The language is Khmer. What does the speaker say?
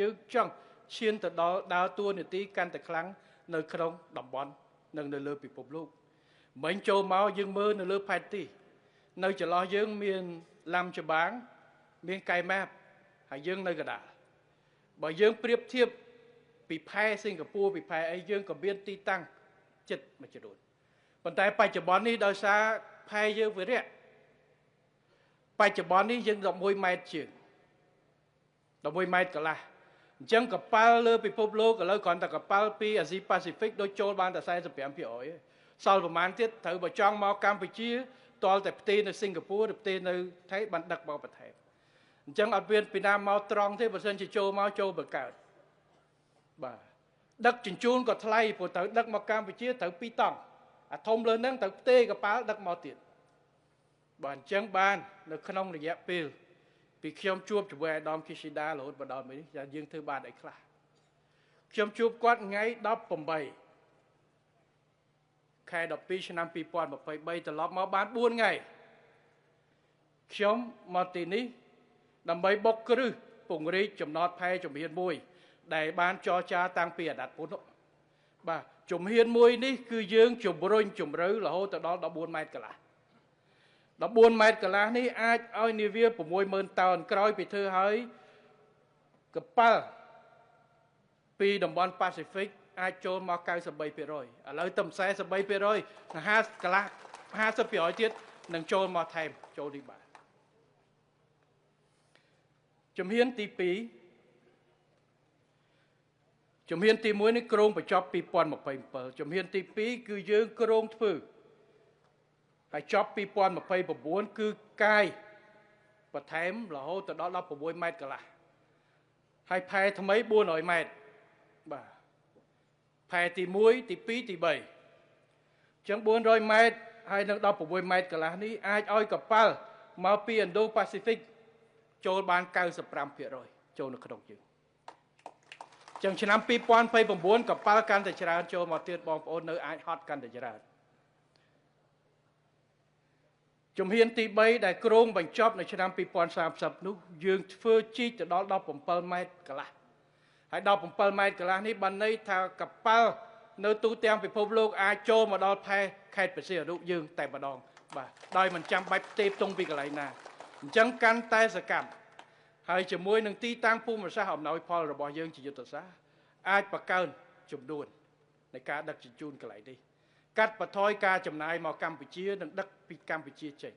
យើងចង់ឈានទៅដល់ដើរតួនាទីកាន់តែខ្លាំងនៅក្នុងតំបន់និងនៅលើពិភពលោកមិញចូលមកយើងមើលនៅលើផែនទីនៅចន្លោះយើងមានឡាំច្បាងមានកែម៉ាប់ហើយយើងនៅកណ្ដាលបើយើងប្រៀបធៀបពីផែសិង្ហបុរីពីផែអីយើងក៏មានទីតាំងចិត្តមួយចំនួនប៉ុន្តែបច្ចុប្បន្ននេះដោយសារផែយើងវិរៈបច្ចុប្បន្ននេះយើង11ម៉ែត្រជាង11ម៉ែត្រកន្លះអញ្ចឹងកប៉ាល់លើពិភពលោកឥឡូវគ្រាន់តែកប៉ាល់ពីអាស៊ីប៉ាស៊ីហ្វិកដូចចូលបានតែ45%សល់ប្រហែលទៀតត្រូវបើចង់មកកម្ពុជាទាល់តែផ្ទេរនៅសិង្ហបុរីឬផ្ទេរនៅថៃបានដឹកមកបន្ថែមអញ្ចឹងអត់មានពីណាមកត្រង់ទេបើសិនជាចូលមកចូលបង្កើតបាទដឹកជញ្ជូនក៏ថ្លៃព្រោះត្រូវដឹកមកកម្ពុជាត្រូវ2តង់អាធំលើហ្នឹងត្រូវផ្ទេរកប៉ាល់ដឹកមកទៀតបាទអញ្ចឹងបាននៅក្នុងរយៈពេលពីខ្ញុំជួបជាមួយអាដាមគីស៊ីដារហូតមកដល់នេះយើងធ្វើបានអីខ្លះខ្ញុំជួបគាត់ថ្ងៃ18ខែ12ឆ្នាំ2023ត្រឡប់មកបាន4ថ្ងៃខ្ញុំមកទីនេះដើម្បីបុកគ្រឹះពង្រីកចំណតផែជំហានមួយដែលបានចរចាតាំងពីអាណត្តិពុនបាទជំហានមួយនេះគឺយើងជំរុញជម្រៅរហូតទៅដល់14ម៉ែត្រកន្លះ14ម៉ែត្រកន្លះនេះអាចឲ្យនាវា60000តោនក្រោយពីធ្វើហើយកប៉ាល់ពីតំបន់ប៉ាស៊ីហ្វិកអាចចូលមក93%ឥឡូវតែ43% 50កន្លះ50%ទៀតនឹងចូលមកថែមចូលនេះបាទជំហានទី2ជំហានទី1នេះគ្រោងបញ្ចប់2027ជំហានទី2គឺយើងគ្រោងធ្វើហើយចប់2029គឺកាយបន្ថែមរហូតទៅដល់16ម៉ែត្រកន្លះហើយផែថ្មី400ម៉ែត្របាទផែទី1ទី2ទី3អញ្ចឹង400ម៉ែត្រហើយនឹង16ម៉ែត្រកន្លះនេះអាចឲ្យកប៉ាល់មកពីឥណ្ឌូប៉ាស៊ីហ្វិកចូលបាន95%ចូលនៅក្នុងយើងចឹងឆ្នាំ2029កប៉ាល់កាន់តែច្រើនចូលមកទៀតបងប្អូននៅអាចហត់កាន់តែច្រើនជំហានទី3ដែលគ្រោងបញ្ចប់នៅឆ្នាំ2030នោះយើងធ្វើជីកទៅដល់17ម៉ែត្រកន្លះហើយ17ម៉ែត្រកន្លះនេះបានន័យថាកប៉ាល់នៅទូទាំងពិភពលោកអាចចូលមកដល់ផែខេត្តព្រះសីហនុយើងតែម្ដងបាទដោយមិនចាំបាច់ផ្ទេរផ្ទង់ពីកន្លែងណាអញ្ចឹងកាន់តែសកម្មហើយជាមួយនឹងទីតាំងភូមិសាស្ត្រអំណោយផលរបស់យើងជាយុទ្ធសាស្ត្រអាចបង្កើនចំនួននៃការដឹកជញ្ជូនកន្លែងនេះកាត់បន្ថយការចំណាយមកកម្ពុជានិងដឹកពីកម្ពុជាចេញ